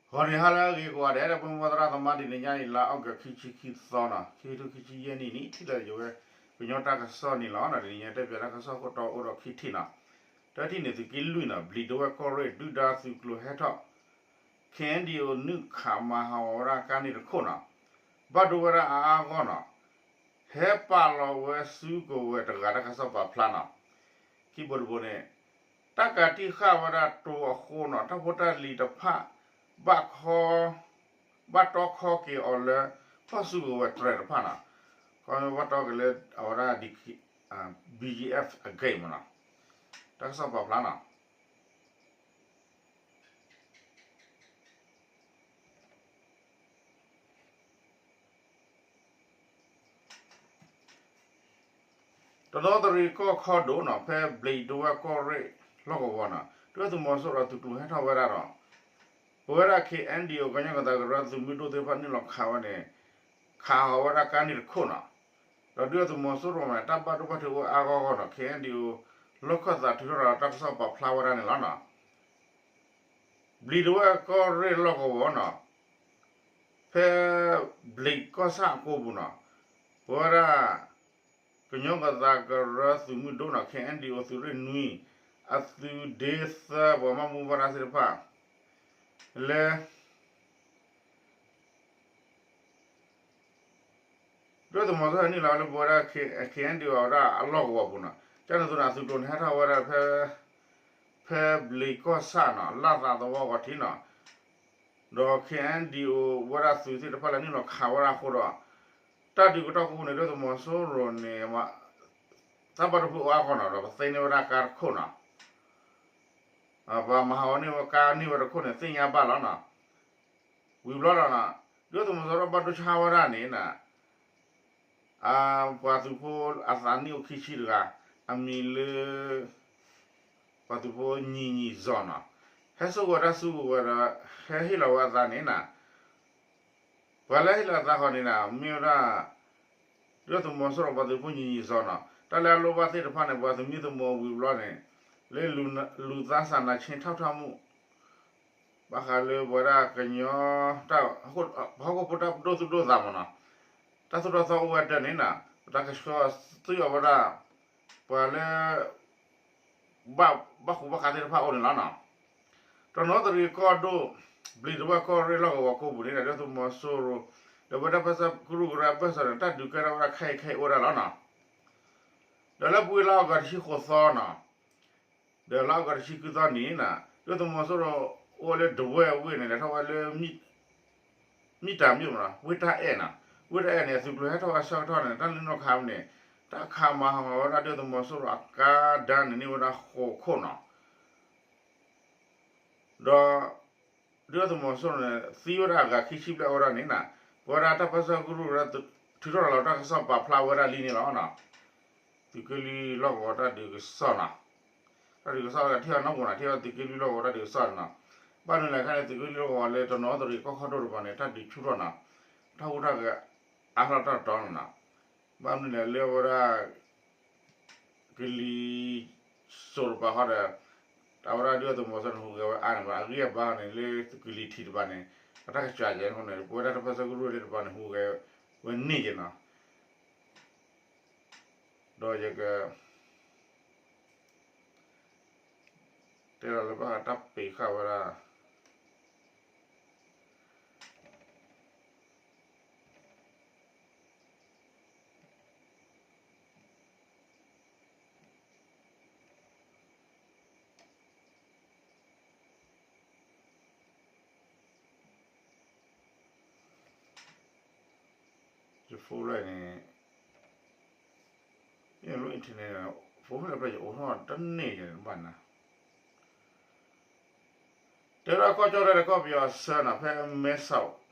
ဂီၤနံၤဟါလၢအဂ့ၤကိးဂၤဒဲး ဒီပုၢ်ဝဲၢ်သရၣ်သမါ တနံၤညါအံၤ လါအီကူး ခံဆံခံသီနီၤ ခံကထိခံဆံယဲၢ်နံၣ်န့ၣ် ထံၣ်လိာ်ယဝဲ ကညီတၢ်ကစီၣ်န့ၣ်လီၤ. တနံၤညါတဲပၠးတၢ်ကစီၣ်ခိၣ်တီ အိၣ်ဒီးခံထံၣ်နီၤ. တထံၣ်န့ၣ် သုးက့လွံၢ်နီၤ ဘျံးဒဝဲၢ်ကီၢ်ရ့ၣ် ဒုၣ်ဒါသုးကျိၤဟဲထီၣ် ခ့ၣ်အဲၣ်ဒံၣ်အိၣ် နုာ်ခးမၤဟးဂီၤဝဲဒၣ်ကါန့ၣ်တခိၣ်နီၤ ဘၣ်ဒိဝဲဒၣ်အါအါဂီၢ်နီၤ ဟဲပာ်လီၤဝဲစုကဝဲၤတဂၤ တၢ်ကစီၣ်ပာ်ဖျါနီၤ. ခံဘိတဘိန့ၣ် တၢ်ကးတံၢ်ဃာ်ဝဲဒၣ်တိၤအဃိနီၤ တၢ်ဖိတၢ်လံၤတဖၣ် ဘၣ်ခီ ဘၣ်တီခီက့ၤအီၤလၢ ကီၢ်စုကဝဲၤတြဲၤတဖၣ်နီၤ ကီၢ်ဘၣ်တီက့ၤလၢအဝဲဒၣ် ဘီကီၢ်အဂ့ၢ်မနီၤ တၢ်ကစီၣ်ပာ်ဖျါနီၤ. တနီသရံၣ်ကီၢ်ခီဒိၣ်နီၤ ဖဲဘျံးဒဝဲၢ်ကီၢ်ရ့ၣ်လီၢ်ကဝီၤနီၤ ဒုၣ်ဒါသုးမီၤစိရိၤသုးကျိၤဟဲထီၣ်ဝဲဒၣ်ဒီး ပဝဲဒၣ် ခ့ၣ်အဲၣ်ဒံၣ်အိၣ် ကညီကသးကရၢသုးမုၢ်ဒိၣ်သ့ၣ်တဖၣ်နုာ်လီၤခးဝဲန့ၣ် ခးဟးဂီၤဝဲဒၣ်ကါန့ၣ်တခိၣ်နီၤ. ဒီးဒုၣ်ဒါသုးမီၤစိရိၤမ့ၢ် တၢ်ဘၣ်ဒိဘၣ်ထံးအိၣ်အါဂီၢ်ဂီၢ်နီၤ ခ့ၣ်အဲၣ်ဒံၣ်အိၣ် လီၢ်ခၢၣ်သးထုးထီၣ်ဒီးတၢ်ကစီၣ်ပာ်ဖျါဝဲဒၣ်န့ၣ်လီၤနီၤ. ဘျံးဒဝဲၢ်ကီၢ်ရ့ၣ်လီၢ်ကဝီၤနီၤ ဖဲဘျံးကီၢ်ဆၣ်အကိပူၤနီၤ ပဝဲဒၣ် ကညီကသးကရၢသုးမုၢ်ဒိၣ်နီၤ ခ့ၣ်အဲၣ်ဒံၣ်အိၣ်သုးရ့ၣ်နွံ အသုးဒ့သၢ ပှၤဘၣ်မူဘၣ်ဒါသ့ၣ်တဖၣ် လဲၤ ဒုၣ်ဒါသုးမီၤစိရိၤနုာ်လီၤလၢပဝဲဒၣ် ခ့ၣ်အဲၣ်ဒံၣ်အိၣ်အဝဲဒၣ်အလီၢ်ကဝီၤပူၤနီၤ ကန့ၣ်အသိးန့ၣ် အသုးကျိၤန့ၣ်ဟဲထီၣ်ဝဲဒၣ်ဖဲ ဖဲဘျံးကီၢ်ဆၣ်နီၤ လၢသးသဝီဂီၤထံးနီၤ ဒီး ခ့ၣ်အဲၣ်ဒံၣ်အိၣ် ဝဲဒၣ်သုးသ့ၣ်တဖၣ်လဲၤနုာ်လီၤခးဝဲဒၣ်အဃိဒီး တၢ်ဒုးကတီၢ်ကိးပူၤန့ၣ် ဒုၣ်ဒါသုးမီၤစိရိၤန့ၣ် တၢ်ဘၣ်ဒိဖုးအိၣ်အါဂီၢ်နီၤ ဒီးပသ့န့ၢ်ဝဲဒၣ်ကါတခိၣ်နီၤ ပှၤမၤဟးဂီၤန့ၢ်ဝဲကါန့ၢ်ဝဲတခိၣ်န့ၣ် သ့ၣ်ညါဘၣ်လီၤနီၤ. ဝံၤဘျီဒီး ဒုၣ်ဒါသုးမီၤစိရိၤဘၣ်ဒိဆါဝဲဒၣ်န့ၣ် ပှၤသုးဖိအသးနံၣ်အိၣ်ခံဆံတဂၤ အမံၤလၢ ပှၤသုးဖိညီညီဇော်နီၤ ဟဲစိာ်ဝဲဒၣ်စုကဝဲၤဒီး ဟဲဟ့ၣ်လီၤဝဲအသးန့ၣ်နီၤ ပှၤလၢဟ့ၣ်လီၤအသးဃီန့ၣ်နီၤ မ့ၢ်ဝဲဒၣ် ဒုၣ်ဒါသုးမီၤစိရိၤပှၤသုးဖိညီညီဇော်နီၤ တၢ်လၢအလိၣ်ဘၣ်သ့ၣ်တဖၣ်န့ၣ် ပှၤသမံသမိးဝံၤဘျီန့ၣ် လၢ လူသားစာနာခြင်းထောက်ပံ့မှု ဘၣ်ဃးလၢပဝဲဒၣ်ကညီ ပှၤဟီၣ်ခိၣ်ဖိတၢ်ဒိၣ်သူၣ်ဒိၣ်သးမးနီၤ တၢ်သိၣ်တၢ်သီအိၣ်ဝဲဒၣ်န့ၣ်နီၤ ပတၢ်ကဆှီသုးအီၤဝဲဒၣ် ပှၤလၢ ဘၣ်ဃူဘၣ်ဃးသ့ၣ်တဖၣ်အိၣ်န့ၣ်လီၤနီၤ. တနီသရံၣ်ကီၢ်ဒိၣ် ဘျံးဒဝဲၢ်ကီၢ်ရ့ၣ်လီၢ်ကဝီၤကိးပူၤန့ၣ် ဒုၣ်ဒါသုးမီၤစိရိၤ ဒီးပဝဲတၢ်ပၢဆှၢကရူၢ်ကရၢအဘၢၣ်စၢၤန့ၣ် တၢ်ဒုးကဲထီၣ်ဝဲဒၣ်ခဲအံၤခဲအံၤအိၣ်ဝဲဒၣ်လီၤနီၤ. ဒီးလၢပှဲၤလါအီကူးတဆံဃိးသီနီၤ ဒီးလါအီကူးတဆံဃုသီန့ၣ်နီၤ ဒုၣ်ဒါသုးမီၤစိရိၤအိၣ်လၢဒဝဲၢ်ဝ့ၢ်န့ၣ် လဲၤထီၣ်ဝဲလၢ မ့ၢ်တၢ်မ့ၢ်မနီၤ ဝ့ၢ်တၢ်အဲၣ်နီၤ ဝ့ၢ်တၢ်အဲၣ်န့ၣ် အသုးကျိၤဟဲထီၣ်ဝဲဆၢကတီၢ်န့ၣ် တၢ်လၢနီၢ်ခါန့ၣ် တၢ်ခးမၤဟးဂီၤဝဲဒၣ်ဒုၣ်ဒါသုးမီၤစိရိၤအကါဒါန့ၣ် န့ၢ်ဝဲဒၣ်ဃိးခိၣ်နီၤ ဒီး ဒုၣ်ဒါသုးမီၤစိရိၤန့ၣ် သံဝဲဒၣ်အဂၤခံဆံဘျဲၣ်ဝဲဒၣ်န့ၣ်နီၤ ပဝဲဒၣ်တၢ်ပၢဆှၢကရူၢ်ကရၢ ထုးထီၣ်လီၤတၢ်ကစီၣ်ပာ်ဖျါဝဲဒၣ်လံန့ၣ်လီၤ. သုးက့လွံၢ်လီၢ်ကဝီၤတၢ်ဒုးကစီၣ်နီၤ တၢ်ဒုးကစီၣ်ထံၣ်အီၤနီၢ်ပူၤနီၤ ထံၣ်အီၤသုးက့လွံၢ်လီၢ်ကဝီၤတၢ်ဒုးကစီၣ်န့ၣ်နီၤ ဘၣ်မနုၤလဲၣ်ခါန့ၣ် သုးက့လွံၢ်လီၢ်ကဝီၤလၢတနီသရံၣ်ကီၢ်ခီဒိၣ်တပၤန့ၣ် တၢ်ဒုးဆူၣ်ထီၣ်နီၤ တၢ်ဟူးတၢ်ဂဲၤအါထီၣ်တၢ်တီၤန့ၣ်နီၤ ဘၣ်မနုၤလဲၣ်လၢအဝဲဒၣ် ကလံၤစိးတပၤဃီဒီး အဝဲဒၣ်ဒုၣ်ဒါသုးမီၤစိရိၤန့ၣ် ဟူးဂဲၤဝဲအါန့ၣ်ဘၣ် အဂံၢ်အဘါန့ၣ် လၢကလံၤထံးတပၤန့ၣ် အတၢ်ကစၢ်ယဲၢ်န့ၣ် ပဝဲဒၣ်တၢ်ပၢဆှၢကရူၢ်သ့ၣ်တပၤန့ၣ် ဟူးဂဲၤဝဲန့ၢ်က့ၤနီၤ ဒီးယက တဲလီၤလၢဘၣ်ဃးတၢ်ပံးဃာ်ဝဲဒၣ် ယ phone လၢန့ၣ် ယလိၣ် internet န့ၣ် phone လၢပျၢ်ယအိးထီၣ်တန့ၢ်ယဘၣ်နၤ တဲဒၣ်ကီၢ်ကၠီၣ်တဲၣ်ဒီးကီၢ်ပယီၤအဆၢနီၤ ဖဲမဲဆီး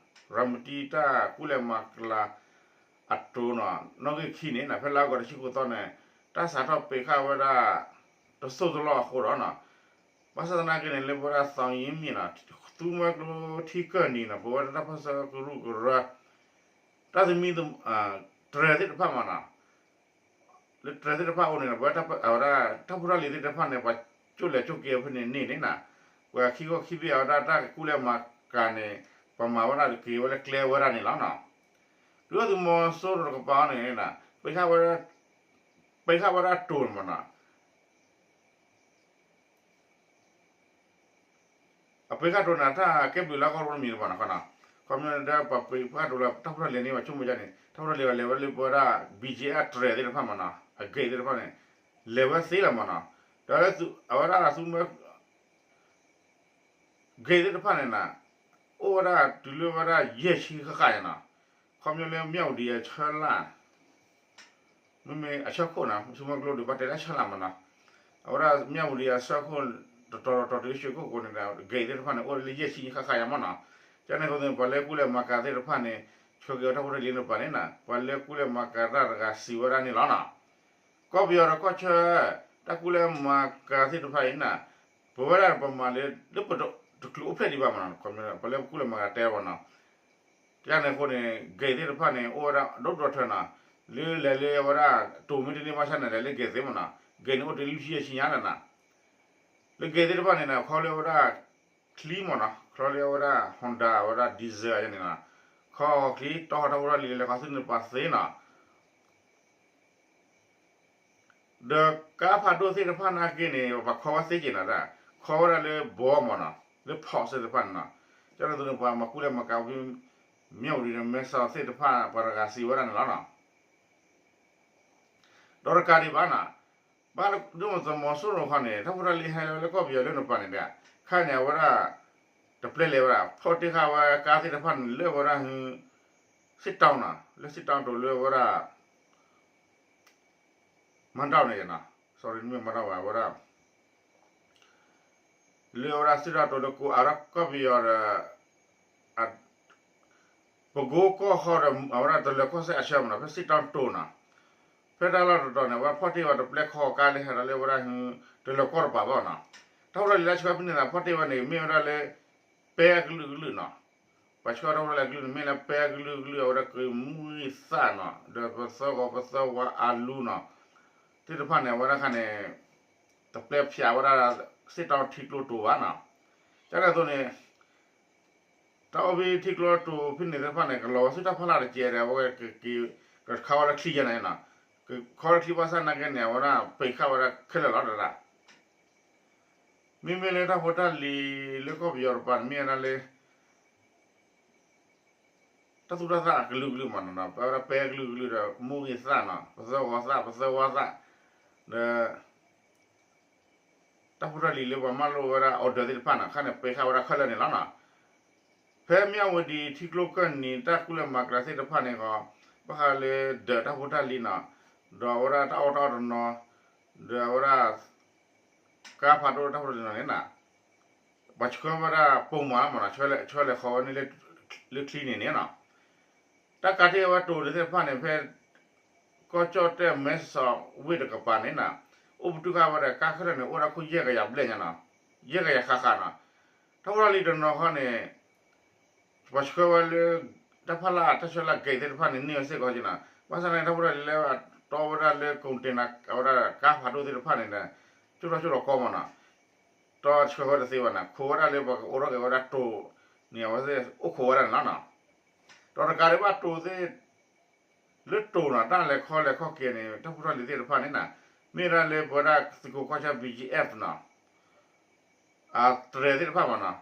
ရၤမတံတၢ်ကူၣ်လဲၤမၤကျါအတိၤနီၤ နီၣ်ဂံၢ်ခံန့ၣ်နီၤ ဖဲလါအီကူးတဆံဃိးသီန့ၣ် တၢ်စးထီၣ်ပံးဃာ်ဝဲဒၣ် တစိၢ်တလီၢ်အဃိဒီးနီၤ ဘၣ်ဆၣ်သနာ်က့န့ၣ် လၢပဝဲဒၣ်သီယံမံၤနီၤ သူမွဲကျိထံကၢၢ်နံၤနီၤ ပဝဲဒၣ်တၢ်ပၢဆှၢကရူၢ်ကရၢ တၢ်သမံသ တြဲၤသ့ၣ်တဖၣ်မးနီၤ လၢတြဲၤသ့ၣ်တဖၣ်အိၣ်န့ၣ် ပဝဲဒၣ် တၢ်ဖိတၢ်လံၤသ့ၣ်တဖၣ်န့ၣ် ပှၤကၠိၣ်လဲၤကၠိၣ်က့ၤဖဲန့ၣ်န့ၣ်န့ၣ်နီၤ ပှၤခံခီခံဘ့ၣ်အဝဲဒၣ်တၢ်ကကူၣ်လဲၤမၤ တၢ်ကၢန့ၣ် ပမၤဝဲဒၣ်က့ၤဝဲလၢကျဲဝဲဒၣ်န့ၣ်လီၤနီၤ. ဒုၣ်ဒါသုးမီၤစိရိၤတကပၤန့ၣ် ပ ပ့ၤဃာ်ဝဲဒၣ်တိၤန့ၣ်မ့ၢ်နီၤ, အပ့ၤဃာ်တိၤန့ၣ် တၢ်ကဲဘျုးလၢကီၢ်ရိတမံၤတဘၣ်နီၤ, ခီမ့ၢ်ဒီးပပ့ၤဃာ်တိၤလၢတၢ်ဖိတၢ်လံၤန့ၣ် ပဆိကမိၣ်ဒ်န့ၣ် တၢ်ဖိတၢ်လံၤဘၣ်လဲၤဝဲလၢပဝဲဒၣ် ဘံၣ်ကၠ့အတြဲၤသ့ၣ်တဖၣ်မ့ၢ်နီၤ, အဂ့ၢ်သ့ၣ်တဖၣ်န့ၣ် လဲၤဝဲသ့လီၤမ့ၢ်နီၤ, ဒီးလၢအဝဲဒၣ်သုးမီၤ ဂ့ၢ်သ့ၣ်တဖၣ်န့ၣ်နီၤ, အိၣ်ဝဲဒၣ်တုၤလၢဝဲဒၣ်ယဲၢ်ဆံဃၣ်ဃၣ်န့ၣ်နီၤ, ခီဖျိလၢမၠၣ်ဝတံၤအဆၢလၢ် မ့မ့ၢ်အဆၢခိၣ်နီၤ, မ့ၢ်ဆိကမိၣ်ကျိဒုးဘၣ်တဲလၢအဆၢလၢ်မ့ၢ်နီၤ, အဝဲဒၣ်မၠၣ်ဝတံၤအဆၢခိၣ် တတီၤတတီၤတုၤလၢရွှေကုက္ကိုန့ၣ်ဒီး ဂ့ၢ်သ့ၣ်တဖၣ်န့ၣ် အိၣ်လၢယဲၢ်ဆံဃၣ်ဃၣ်ယါမ့ၢ်နီၤ, ကန့ၣ်အဃိသတးန့ၣ် ပှၤလၢကူၣ်လဲၤမၤကၤသ့ၣ်တဖၣ်န့ၣ် ဆှၢက့ၤဝဲတၢ်ဖိတၢ်လံၤန့ၣ်တကပၤန့ၣ်နီၤ, ပှၤလၢကူၣ်လဲၤမၤကၤတၢ်တဂၤစံးဝဲဒၣ်န့ၣ်လီၤနီၤ. ကီၢ်ပယီၤဒီးကီၢ်ဆၢ တၢ်ကူၣ်လဲၤမၤကၤသ့ၣ်တဖၣ်အံၤန့ၣ် ပဝဲဒၣ်ပမၤလၢ လၢပတချုးအိၣ်ဖျဲၣ်ဒံးဘၣ်မ့ၢ်နီၤ, ပှၤလၢပကူၣ်လဲၤမၤကၤတဲဝဲနီၤ, ကန့ၣ်အဃိန့ၣ် ဂ့ၢ်သ့ၣ်တဖၣ်န့ၣ် အိၣ်ဝဲဒၣ်ဒိၣ်ဒိၣ်ထၢနီၤ, လၢလဲၤလၢဝဲဒၣ် တိၤမ့ၢ်တန့ၢ်ဘၣ်ဆၣ်န့ၣ် လဲၤလၢဂ့ၢ်သ့မ့ၢ်နီၤ, ဂ့ၢ်န့ၣ်အိၣ်တ့ၢ်လွံၢ်ဆံယဲၢ်ဆံညါလီၤနီၤ, လၢဂ့ၢ်သ့ၣ်တဖၣ်န့ၣ်နီၤ ခီလၢဝဲဒၣ် ချံမ့ၢ်နီၤ, ခီလၢဝဲဒၣ် Honda ဝဲဒၣ် diesel ယါန့ၣ်နီၤ, ခီဟီၣ်ချံ တီၢ်ဟီၣ်တၢ်ဖိတၢ်လံၤ လဲၤခီဆူန့ၣ်ပှၤသ့နီၤ, ဒီးကါဖးဒိၣ်သ့ၣ်တဖၣ်နာ်က့န့ၣ် ပှၤခီဝဲသ့က့ၤနီၤ, ခီဝဲဒၣ်လၢဘီမ့ၢ်နီၤ, လၢဖီးသ့ၣ်တဖၣ်န့ၣ်နီၤ, ကန့ၣ်အသိးန့ၣ် ပှၤမၤကူၣ်လဲၤမၤကၤ မၠၣ်ဝတံၤဒီးမဲဆီးသ့ၣ်တဖၣ် ပှၤတဂၤစံးဝဲဒၣ်န့ၣ်လီၤနီၤ. ဒီးတကးဒံးဘၣ်နီၤ, ဘၣ်ဒ်သိးသုးမီၤစိရိၤခီန့ၣ် တၢ်ဖိတၢ်လံၤဟဲလၢကီၢ်ပယီၤလၢန့ၣ်ပှၤန့ၣ်ဒီး ခါန့ၣ် အဝဲဒၣ် တပျဲလဲၤဝဲဒၣ် ဖီၣ်တ့ၢ်ဃာ်ဝဲကါသ့ၣ်တဖၣ်န့ၣ် လၢဝဲဒၣ် စ့ၣ်တီနီၤ, လၢစ့ၣ်တီတိၤလၢဝဲဒၣ် မၤတၢ်န့ၣ်နီၤ, sorry မ့ၢ်မၤတၢ်ဝဲ အဝဲဒၣ် လၢအဝဲဒၣ်စ့ၣ်တီတိၤလၢကိးအါထီၣ်ကီၢ်ပယီၤဒီး ပကိကီၢ်ဃီဒီး အဝဲဒၣ်တလၢၤကီၢ်စဲၣ်အဆၢမ့ၢ်နီၤ, ဖဲစ့ၣ်တီတိၤနီၤ, ဖဲတၢ်လီၢ်တတီၤန့ၣ် အဝဲဖီၣ်တ့ၢ်ဝဲတပျဲခီကါလၢဟဲဒီးလၢဝဲဒၣ် တလၢၤကီၢ်တပၤဘၣ်နီၤ, တၢ်ဖိတၢ်လံၤလၢဆှၢဖဲန့ၣ်သးဖီၣ်တ့ၢ်ဝဲန့ၣ် မ့ၢ်ဝဲဒၣ်လၢ ပဲအကလုာ်ကလုာ်နီၤ, ပှၤဆှၢတၢ်ဖိတၢ်လံၤအကလုာ်န့ၣ် မ့ၢ်လၢပဲအကလုာ်ကလုာ် အဝဲဒၣ်ကမူၢ်ဂံၢ်သၣ်နီၤ, ဒီးပသၢဂီၤပသၢဝါအလူနီၤ, သ့ၣ်တဖၣ်န့ၣ် အဝဲဒၣ်ခါန့ၣ် တပျဲဖၠးဝဲဒၣ် စ့ၣ်တီထံကျိတိၤဘၣ်နီၤ, ကန့ၣ်အသိးန့ၣ် တၢ်အိၣ်ဖဲထံကျိတိၤဖဲန့ၣ်သ့ၣ်တဖၣ်န့ၣ် ကလီၤဝဲဆူတၢ်ဖီလာ်တကဲဒီး အဝဲကခီဝဲလၢချံယဲန့ၣ်နီၤ, ကခီလၢချံဘၣ်ဆၣ်နာ်က့န့ၣ် အဝဲဒၣ်ပ့ၤဃာ်ဝဲဒၣ်ခဲလၢာ်လီၤ တဒၣ် မ့မ့ၢ်လၢတၢ်ဖိတၢ်လံၤလၢကီၢ်ပယီၤတပၤန့ၣ် မ့ၢ်ဝဲဒၣ်လၢ တၢ်သူၣ်တၢ်သၣ်အကလုာ်ကလုာ်မ့ၢ်နီၤ, ပဝဲဒၣ်ပဲကလုာ်ကလုာ်ဒီး မူဂ့ၤသၣ်နီၤ, ပသၢဂီၤသၣ်, ပသၢဝါသၣ်, ဒီး တၢ်ဖိတၢ်လံၤလၢပှၤမၢလိာ်ဝဲဒၣ် order သ့ၣ်တဖၣ်နီၤ, ခါန့ၣ် ပှဲၤဃာ်ဝဲဒၣ်ခဲလၢာ်န့ၣ်လီၤနီၤ. ဖဲမၠၣ်ဝတံၤထံကျိကၢၢ်နံၤ တၢ်ကူၣ်လဲၤမၤကျဲသ့ၣ်တဖၣ်န့ၣ်ဃီ, ဘၣ်ဃးလၢဒၢးတၢ်ဖိတၢ်လံၤနီၤ, ဒီးအဝဲဒၣ်တၢ်အီၣ်တၢ်အီတနီၤ, ဒီးအဝဲဒၣ် ကါဖးဒိၣ်တၢ်ဖိတၢ်လံၤနီၤန့ၣ်နီၤ, ပှၤဆှၢဝဲဒၣ်ပိာ်မုၣ်လီၤမ့ၢ်နီၤ, ဆှၢလဲၤခီဝဲန့ၣ်လၢချံန့ၣ်န့ၣ်နီၤ, တၢ်ကးတ့ၢ်ဝဲတိၤသ့ၣ်တဖၣ်န့ၣ် ဖဲ ကီၢ်ကၠီၣ်တဲၣ်မဲဆီးဝ့ၢ်တကပၤန့ၣ်နီၤ, အိၣ်ပတုာ်ဃာ်ဝဲဒီးကါခဲလၢာ်န့ၣ် အိၣ်ဒၣ်ခိၣ်ယဲၢ်ကယၤဘျဲၣ်ညါနီၤ, ယဲၢ်ကယၤဃၣ်ဃၣ်နီၤ, တၢ်ဖိတၢ်လံၤတနီၤဃီန့ၣ် ပှၤဆှၢဝဲလၢ တၢ်ဖီလာ်တၢ်ဆှၢလၢ gate သ့ၣ်တဖၣ်န့ၣ် န့ၢ်ဝဲစ့ၢ်ကီးက့နီၤ, ဘၣ်ဆၣ်န့ၣ် တၢ်ဖိတၢ်လံၤလၢအတီဝဲဒၣ်လၢ container အဝဲဒၣ်ကါဖးဒိၣ်သ့ၣ်တဖၣ်န့ၣ်ဒီး ကၠိၣ်ထီၣ်ကၠိၣ်လီၤကီမ့ၢ်နီၤ, တီဆှၢဝဲတသ့ဘၣ်နီၤ, ခိးဝဲဒၣ်လၢပှၤကအိးထီၣ်က့ၤဝဲဒၣ်တိၤန့ၣ် အဝဲသ့ၣ်အိၣ်ခိးဝဲဒၣ်န့ၣ်လီၤနီၤ, ဒီးတကးဒံးဘၣ်တိၤသ့ၣ် လၢတိၤနီၤ တၢ်လဲၤခီလဲၤခီက့ၤန့ၣ် တၢ်ဖိတၢ်လံၤသ့ၣ်တဖၣ်န့ၣ်နီၤ, မ့ၢ်ဝဲဒၣ်လၢပဝဲဒၣ်သုးခိးကီၢ်ဆၣ် ဘီၣ်ကၠ့အ့ၣ်ဖ်နီၤ, အတြဲၤသ့ၣ်တဖၣ်မ့ၢ်နီၤ,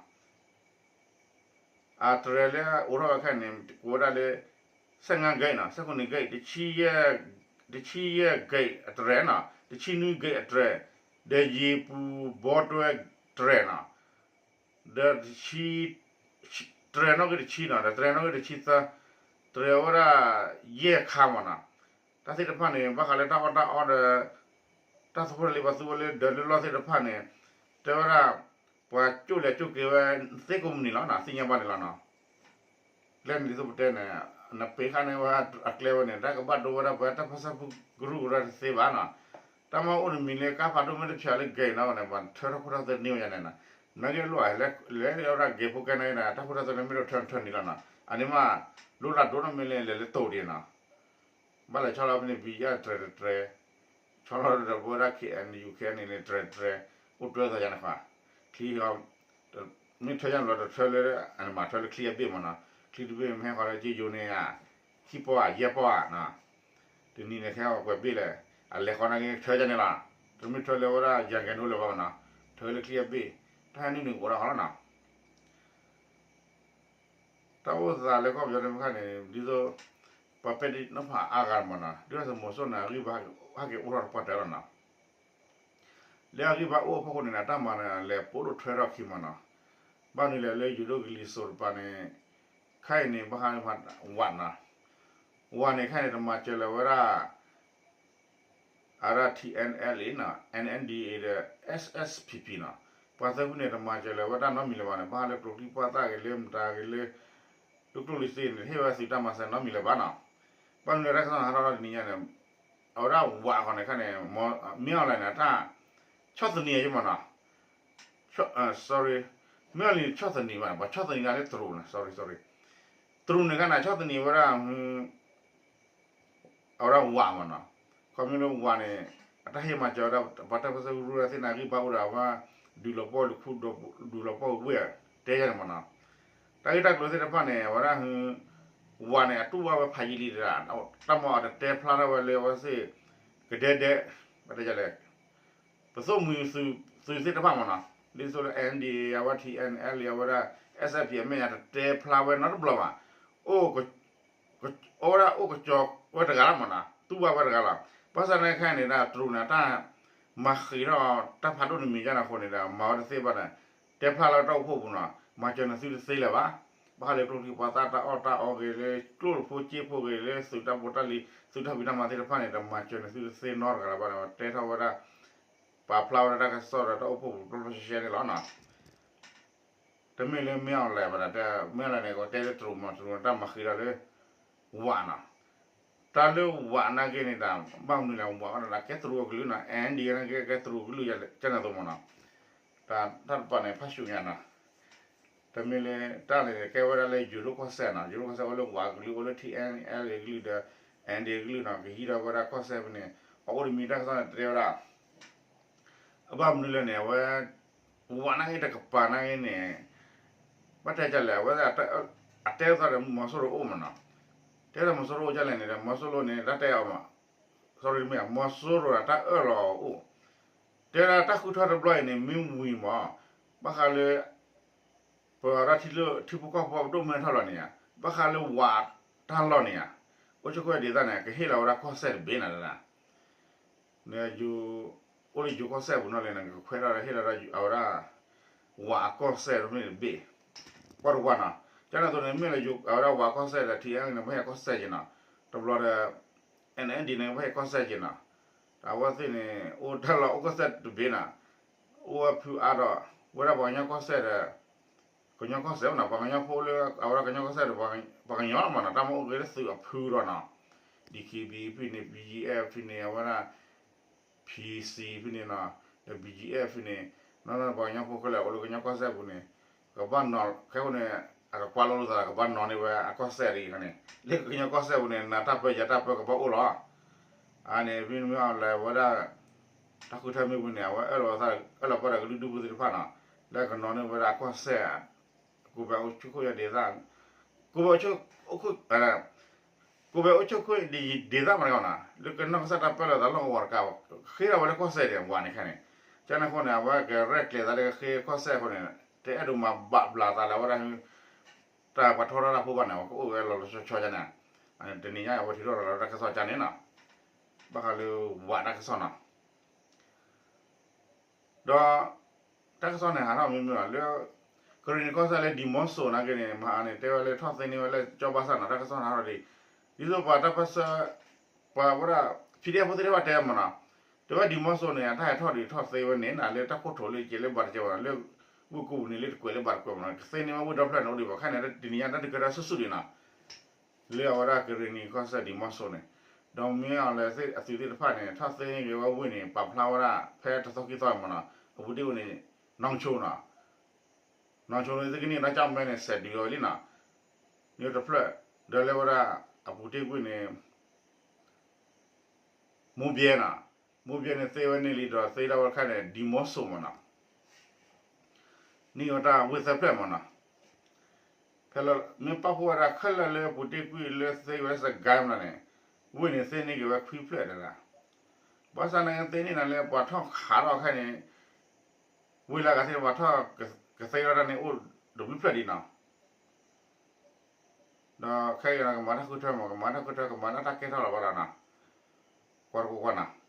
အတြဲၤလၢအအိးထီၣ်ဝဲခဲအံၤန့ၣ် ကိးဝဲဒၣ်လၢ ဆယ့်ငါး gate နီၤ, ဆယ့်ခုနစ် gate, တဆံယဲၢ် gate အတြဲၤနီၤ, တဆံနွံ gate အတြဲၤ, ဒီးယ့ၤပူၤဘီတွဲတြဲၤနီၤ, ဒီးတဆံ တြဲၤနီၣ်ဂံၢ်တဆံနီၤ, ဒီးတြဲၤနီၣ်ဂံၢ်တဆံသၢ, တြဲၤဝဲဒၣ်ယဲၢ်ခါမ့ၢ်နီၤ, တၢ်သ့ၣ်တဖၣ်န့ၣ် ဘၣ်ဃးလၢတၢ်အီၣ်တၢ်အီဒီး တၢ်သူၣ်ဖိတၢ်လံၤပှၤသူဝဲလၢဒၢးလၢလီၢ်သ့ၣ်တဖၣ်န့ၣ် တဲဝဲဒၣ် ပှၤကၠိၣ်လဲၤကၠိၣ်က့ၤဝဲသ့ကိးမုၢ်နံၤလီၤနီၤ, သ့ၣ်ညါဘၣ်န့ၣ်လီၤနီၤ. ကျဲန့ၣ်ဒ်သိးပတဲန့ၣ် နပ့ၤဃာ်န့ၢ်ဝဲအကျဲဝဲန့ၣ် တၢ်ကဘၣ်ဒိဝဲဒၣ်ပှၤတၢ်ဖီၣ်ဆၢဖီၣ်ကရူၢ်ကရၢတသ့ဘၣ်နီၤ. တၢ်မ့ၢ်အိၣ်တမံၤလၢကါဖးဒိၣ်မ့ၢ်တဖၠးလၢ gate နီၤန့ၣ် ပှၤထၢထီၣ်ခိၣ်ထီၣ်သၢနံၣ်ဝဲယါန့ၣ်နီၤ. နာ်က့လိၣ်လဲၤဝဲဒၣ် gate ဖိကဲန့ၣ် တၢ်ခိၣ်ထီၣ်သၢနံၣ်မ့ၢ်တထၢထၢနံၤလီၤနီၤ. အန့ၣ်မး လိၣ်တၢ်ဒိၣ်နီတမံၤလၢလဲၤလၢတိၤဒံးနီၤ. ဘၣ်လဲၤဆီလီၤဖဲန့ၣ် ဘံယၣ်တြဲၤတြဲၤ, ဆီလီၤဒီးပဝဲဒၣ် KNU KNLA န့ၣ် တြဲၤတြဲၤ, အိၣ်တြဲၤသးယါန့ၣ်ဃီ, ချံဃီ, တ မ့ၢ်ထၢယါန့ၣ်လီၤ တထၢလၢ အမၤထၢလၢချံအဘ့ၣ်မ့ၢ်နီၤ, ချံတဘ့ၣ်မ့ၢ်ဟဲဃီလၢကယိၤန့ၣ်ဧါ, ခံပီၢ်ဧါ ယဲၢ်ပီၢ်ဧါနီၤ, တနံၤန့ၣ် ခဲအံၤကွဲးဘ့ၣ်လဲၣ်, အလဲၤဃီနာ်က့ထၢယါန့ၣ်လီၤ, တမ့ၢ်ထၢလၢဝဲဒၣ်ယၤကဲၤဒိလၢၤဘၣ်မ့ၢ်နီၤ, ထၢလၢချံအဘ့ၣ်, တၢ်ဟဲနုာ်နုာ်ကအိၣ်ဒၣ်ဃီလီၤနီၤ. တၢ်အိၣ်သးလၢကီၢ်ပယီၤတမ့ၢ်ခါန့ၣ် ဒ်သိး ပှၤပဲာ်ဒံးနီၢ်ဖးအါဂၤမ့ၢ်နီၤ, ဒ်သိးသုးမီၤစိရိၤန့ၣ် အဂံၢ်ဘါဟးက့ၤအိၣ်ထီၣ်တပှၢ်တၢၢ်လီၤနီၤ. လၢအဂံၢ်ဘါအိၣ်အဖီခိၣ်န့ၣ် တၢ်မၤန့ၣ် လဲၤပိာ်ဒိၣ်ထွဲထီၣ်ခံမ့ၢ်နီၤ. ဘၣ်မနုၤလဲၣ် လၢယိၤဒိၣ်ကလံၤစိးတပၤန့ၣ် ခဲအံၤန့ၣ် ဘၣ်ဃးဝးနီၤ, ဝးန့ၣ် ခဲအံၤန့ၣ် တမၤစၢၤလၢၤဝဲဒၣ် အဝဲဒၣ် ထံ NLA နီၤ, NNDA ဒီး SSPP နီၤ, ပှၤသၢဖုန့ၣ် တမၤစၢၤလၢၤဝဲဒၣ်နီတမံၤလၢၤဘၣ်န့ၣ်, ဘၣ်ဃးလၢကျိချံပှၢ်သၣ်ဂ့ၤလၢမတၤဂ့ၤလၢ လၢကျိၣ်လံသ့န့ၣ် တဟ့ၣ်ဝဲသုတၢ်မၤစၢၤနီတမံၤလၢၤဘၣ်နီၤ. ဘၣ်မနုၤလၢတၢ်ကစီၣ်န့ၣ် ဟးထီၣ်လီၤတနံၤညါန့ၣ်, အဝဲဒၣ်ဝးအဂီၢ်န့ၣ်ခါန့ၣ် မ့ၢ်အီၤလဲၣ်န့ၣ် တၢ်ဆီၣ်သနံးအယဲမ့ၢ်နီၤ, sorry, မ့ၢ်အီၤလံဆီၣ်သနံးဘၣ်, ပှၤဆီၣ်သနံးဒၣ်လၢတရူးန့ၣ် sorry sorry, တရူးန့ၣ်ခါန့ၣ် ဆီၣ်သနံးဝဲဒၣ် အဝဲဒၣ်ဝးမ့ၢ်နီၤ, ခီဖျိလၢဝးန့ၣ် အတၢ်ဟ့ၣ်မၤစၢၤဝဲဒၣ် ပှၤတၢ်ပၢၢ်ဆၢကရူၢ်သ့ၣ်န့ၣ် အဂံၢ်ဘါအိၣ်ဒီးအဝဲ ဒုးလီၤပှီၢ်လၢခူ ဒုးလီၤပှီၢ်ဝ့ၢ် တဲယါန့ၣ်မ့ၢ်နီၤ, တၢ်ဂ့ၢ်တၢ်ကျိၤသ့ၣ်တဖၣ်န့ၣ် အဝဲဒၣ် ဝးန့ၣ် အတူၢ်ဘၣ်ဝဲဖးယံာ်လံတဒၣ်, တၢ်မၤအီၤတတဲဖျါထီၣ်ဝဲလၢအဝဲသ့ၣ် ကဒဲဒဲ, ဘၣ်တဲလဲၣ် ပသိၣ်မှံၤသုးသ့ၣ်တဖၣ်မ့ၢ်နီၤ, ဒ်သိးလၢ NDAA အဝဲ ထံ NLA အဝဲဒၣ် SSPP အမဲာ်ညါ တတဲဖျါဝဲနီတဘျီဘၣ်, အိၣ် အဝဲဒၣ်အိၣ်ကစီၤဝဲတဂၤလီၤမ့ၢ်နီၤ, တူၢ်ဘၣ်ဝဲတဂၤလီၤ. ဘၣ်ဆၣ်သနာ်က့န့ၣ်ဒၣ် တရူးန့ၣ် တၢ်မၤဃံးထီၣ်တၢ်ဖးဒိၣ်တမံၤဒ်န့ၣ်အဃိန့ၣ်ဒီး မၤဝဲတသ့ဘၣ်န့ၣ်, တဲဖျါလၢတၢ်အိၣ်ဖှိၣ်ပူၤနီၤ, မၤစၢၤနသုတသ့လၢၤဘၣ်. ဘၣ်ဃးလၢကျိချံပှၢ်သၣ်တၢ်အီၣ်တၢ်အီဂ့ၤလၢ ကျိၣ်ဖိစ့ဖိဂ့ၤလၢ သုးတၢ်ဖိတၢ်လံၤ သုးတၢ်ဖံးတၢ်မၤသ့ၣ်တဖၣ်န့ၣ်ဒီး မၤစၢၤနသုတသ့နီတဂၤလၢၤဘၣ်န့ၣ် တဲထီၣ်ဝဲဒၣ် ပာ်ဖျါဝဲဒၣ်တၢ်ကစီၣ်ဒီးတၢ်အိၣ်ဖှိၣ်ပူၤ ပျီပျီရှဲရှဲန့ၣ်လီၤနီၤ. တမ့ၢ်လၢမ့ၢ်အီၤလဲၣ်ဘၣ်ဒီး မ့ၢ်အီၤလဲၣ်န့ၣ် ကတဲလၢတရူးမ့ၢ် တရူးန့ၣ် တၢ်မၤဃံးဒီးလၢ ဝးနီၤ. တၢ်လၢဝးနာ်က့န့ၣ်ဒီး ဘၣ်မနုၤလဲၣ် ဝးအိၣ်ဒီးကဲတရူးအကလုာ်နီၤ, NDAA နာ်က့ကဲတရူးအကလုာ် ကန့ၣ်အသိးမ့ၢ်နီၤ. တၢ်တပၤန့ၣ် ဖးဆူညါနီၤ. တမ့ၢ်လၢတၢ်န့ၣ် ကဲဝဲဒၣ်လၢယိၤဒိၣ်ကီၢ်စဲၣ်နီၤ, ယိၤဒိၣ်ကီၢ်စဲၣ်အိၣ်လၢဝးကလုာ် အိၣ်လၢ ထံ NLA ကလုာ်ဒီး NDAA ကလုာ်နီၤ, ကဟံးထီၣ်ဝဲဒၣ်ကီၢ်စဲၣ်ဖဲန့ၣ် အအိၣ်တမံၤတၢ်ကစီၣ်န့ၣ် တဲဝဲဒၣ် အဘၣ်မနုၤလဲၣ်န့ၣ် အဝဲ ဝးနာ်က့တကပၤနာ်က့န့ၣ် ဘၣ်တဲဒ်လဲၣ် အဝဲ အတဲသးဒီးမီၤစိရိၤအိၣ်မ့ၢ်နီၤ, တဲဒီးမီၤစိရိၤအိၣ်ဒ်လဲၣ်န့ၣ်ဒီး မီၤစိရိၤန့ၣ် တၢ်တဲအီၤမး, sorry တမ့ၢ် မီၤစိရိၤဒီးတၢ်အၢၣ်လီၤအီၤအိၣ်, တဲဒၣ်တၢ်ဃုထၢတဘျီအံၤန့ၣ် မ့ၢ်ဝံၤမး, ဘၣ်ဃးလၢ ပဝဲဒၣ်ထံလၢထံဖိကီၢ်ဖိပဒိၣ်မ့ၢ်ထီၣ်လီၤန့ၣ်ဧါ, ဘၣ်ဃးလၢဝးတၢ်လီၢ်န့ၣ်ဧါ, အိၣ်ဆိၣ်ခိၣ်ဒ်သိးန့ၣ် ကဟ့ၣ်လီၤဝဲဒၣ်ကီၢ်စဲၣ်တဘ့ၣ်နၤဒၣ် န့ၣ် အိၣ်လၢယိၤကီၢ်စဲၣ်ပူၤနီၢ်လံန့ၣ် ကခွဲးထီၣ်ဒီးဟ့ၣ်လီၤဒီးအဝဲဒၣ် ဝးအကီၢ်စဲၣ်တမ့ၢ်တဘ့ၣ်, ကွၢ်တကွၢ်နီၤ, ကန့ၣ်အသိးန့ၣ် မ့ၢ်လၢယိၤအဝဲဒၣ်ဝးကီၢ်စဲၣ်ဒီး ထံအဲၣ်န့ၣ် ဘၣ်ဟ့ၣ်ကီၢ်စဲၣ်က့ၤနီၤ, တဘျီဒီး NND န့ၣ် ဘၣ်ဟ့ၣ်ကီၢ်စဲၣ်က့ၤနီၤ, အဝဲသ့ၣ်န့ၣ် အိၣ်တၢ်လီၢ်အိၣ်ကီၢ်စဲၣ်တဘ့ၣ်နီၤ, အိၣ်ဝဲဖုအါဒီး ဝဲဒၣ်ပှၤကညီကီၢ်စဲၣ်ဒီး ကညီကီၢ်စဲၣ်မ့ၢ်နီၤ, ပှၤကညီဖိလၢအဝဲဒၣ်ကညီကီၢ်စဲၣ်ဒီး ပှၤကညီလီၤမ့ၢ်နီၤ, တၢ်မ့ၢ်အိၣ်ဂ့ၤလၢသုးအဖုဒီးနီၤ, DKB ဖဲန့ၣ် BGF ဖဲန့ၣ် အဝဲဒၣ် PC ဖဲန့ၣ်နီၤ, ဒီး BGF ဖဲန့ၣ်, နီၢ်နီၢ်ပှၤကညီဖိခဲလၢာ်အိၣ်လၢကညီကီၢ်စဲၣ်ပူၤန့ၣ်, ကဘၣ်နီၤ ခဲအံၤန့ၣ် အကကွၢ်လိလိာ်သးဒီး ကဘၣ်နီၤန့ၢ်ဝဲအကီၢ်စဲၣ်ဒ်အံၤန့ၣ်, လၢကညီကီၢ်စဲၣ်ပူၤန့ၣ် နၤတၢ်ပၢယၤတၢ်ပၢကဘၣ်အိၣ်လီၤ. အန့ၣ် မ့မ့ၢ်အီၤလဲၤဝဲဒၣ် တၢ်ဃုထၢမ့ၢ်ဝံၤန့ၣ် အဝဲအၢၣ်လီၤသး အၢၣ်လီၤပှၤဒီးကလုာ်ဒူၣ်ဖိသ့ၣ်တဖၣ်နီၤ, လၢကနီၤန့ၢ်ဝဲဒၣ်အကီၢ်စဲၣ် ကိုယ်ပိုင်အုပ်ချုပ်ခွင့်ရဒေသ, ကိုယ်ပိုင်အုပ်ချုပ်, ကိုယ်ပိုင်အုပ်ချုပ်ခွင့်ရဒေသမ့ၢ်နီၤ, လၢကနီၢ်ကစၢ်တၢ်ပၢလီၤသးလီၢ်ကဝီၤတကးဘၣ်, ဃ့ထီၣ်ဝဲလၢကီၢ်စဲၣ်ဒံး ဝးန့ၣ်ခဲန့ၣ်, ကန့ၣ်အဃိန့ၣ် အဝဲကရဲၣ်ကျဲၤသးလၢကဃ့ကီၢ်စဲၣ်အဃိန့ၣ်, တအဲၣ်ဒိးမၤဘၣ်ဘျးသးလၢအဝဲဒၣ် တၢ်ပှၤထီထီၣ်တၢ်ဖိဘၣ်န့ၣ် အဝဲကအိၣ်ဝဲလီၤလီၤဆီဆီကန့ၣ်, တနံၤညါအဝဲထုးထီၣ်လီၤလၢတၢ်ကစီၣ်ကန့ၣ်နီၤ, ဘၣ်ဃးလၢဝးတၢ်ကစီၣ်နီၤ. ဒီး တၢ်ကစီၣ်န့ၣ် ဟးထီၣ်မ့မ့ၢ်လီၤလၢ ကရ့ၣ်နံၤကီၢ်စဲၣ်လၢ ဒံၣ်မီစိနာ်က့န့ၣ် မဟါန့ၣ် တဲဝဲလၢထီၣ်သ့န့ၢ်ဝဲလၢကၠီဘၣ်ဆၣ်နီၤ, တၢ်ကစီၣ်န့ၣ်ဟးထီၣ်ဒံး, ဒ်သိးပှၤတၢ်ပၢဆှၢ ပှၤဝဲဒၣ် PDF ဖိသ့ၣ်တဖၣ်တဲမ့ၢ်နီၤ, တဲဝဲဒံၣ်မီစိန့ၣ် အတၢ်ဟဲထီၣ်ဒံးထီၣ်သ့ဝဲန့ၣ် လၢတၢ်ခိၣ်ထိးလၢကဲလၢဘၣ်တကဲဘၣ်နီၤ, လၢဝ့ၢ်ကိပူၤန့ၣ် လၢတကွဲးလၢဘၣ်တကွဲးမ့ၢ်နီၤ, ကသ့န့ၢ်ဝဲဝ့ၢ်ဒီဖျၢၣ်န့ၣ်အိၣ်ဒံးဘၣ်, ခဲန့ၣ် တနံၤညါတၢ်ဒုးကဲထီၣ်ဆူၣ်ဆူၣ်ဒံးနီၤ လၢအဝဲဒၣ်ကရ့ၣ်နံၤကီၢ်စဲၣ်ဒံၣ်မီစိန့ၣ်, ဒီးမ့ၢ်အီၤလဲၣ်အသုးသ့ၣ်တဖၣ်န့ၣ် ထီၣ်သ့န့ၢ်က့ၤဝဲဝ့ၢ်န့ၣ် ပာ်ဖျါဝဲဒၣ် ဖဲတသီခံသီမ့ၢ်နီၤ, အပူၤတ့ၢ်ဝဲန့ၣ် နီၢ်ဆိနီၤ, နီၢ်ဆိန့ၣ် သုကန့ၢ်နီၢ်ကၠီၣ်မဲန့ၣ် စဲးဒုးအီၤဝဲလံနီၤ, န့ၣ်တဖျၢၣ်, ဒီးလၢဝဲဒၣ် အပူၤတ့ၢ်ကွံာ်န့ၣ် မိၢ်ဘဲနီၤ, မိၢ်ဘဲန့ၣ်သ့ဝဲန့ၢ်လံဒီးသ့ဒၣ်ဝဲတခါန့ၣ် ဒံၣ်မီစိမ့ၢ်နီၤ. န့ၢ်ဝဲတၢ်ဝ့ၢ်သၢဖျၢၣ်မးနီၤ. ဖဲလၢမ့ၢ်ပာ်ဖှိၣ်ဝဲဒၣ်ခဲလၢာ်လၢပူၤတ့ၢ်ကွံာ်လၢသ့ဝဲစကဲမးန့ၣ်, ဝ့ၢ်န့ၣ်သ့န့ၢ်က့ၤဝဲခွံဖျၢၣ်ဒၣ်. ဘၣ်ဆၣ်န့ၣ်သ့န့ၢ်နၤလၢပှၤထီၣ်ခးထီၣ်ခဲအံၤန့ၣ်, ဝ့ၢ်လၢအဂၤသ့ၣ်န့ၣ် ပှၤထီၣ်ကသ့ထီၣ်တၢ်န့ၣ်အိၣ်တဘျုးဖျၢၣ်ဒံးနီၤ. ဒီးခဲအံၤန့ၣ် ကမၤတၢ်ဃုထၢမး, ကမၤတၢ်ဃုထၢ ကမၤဒၣ်တၢ်ကဲထီၣ်လီၤဘၣ်ဒီးနီၤ, ကွၢ်တကွၢ်ကွၢ်နီၤ.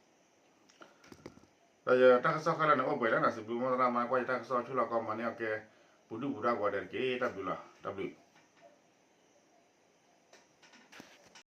ဒီးယတၢ်ကစီၣ်ခဲလၢာ်န့ၣ်အိၣ်ပှဲၤလံနီၤ, စံးဘျုးမိၢ်သရၣ်မါ ကွၢ်ယတၢ်ကစီၣ်ဆူလီၤကီမၤန့ၢ်အီၤကဲ ပူၤဒုၣ်ပူၤဒါကိးဂၤဒဲးတက့ၢ်. တၢ်ဘျုးလီၤ, တၢ်ဘျုး.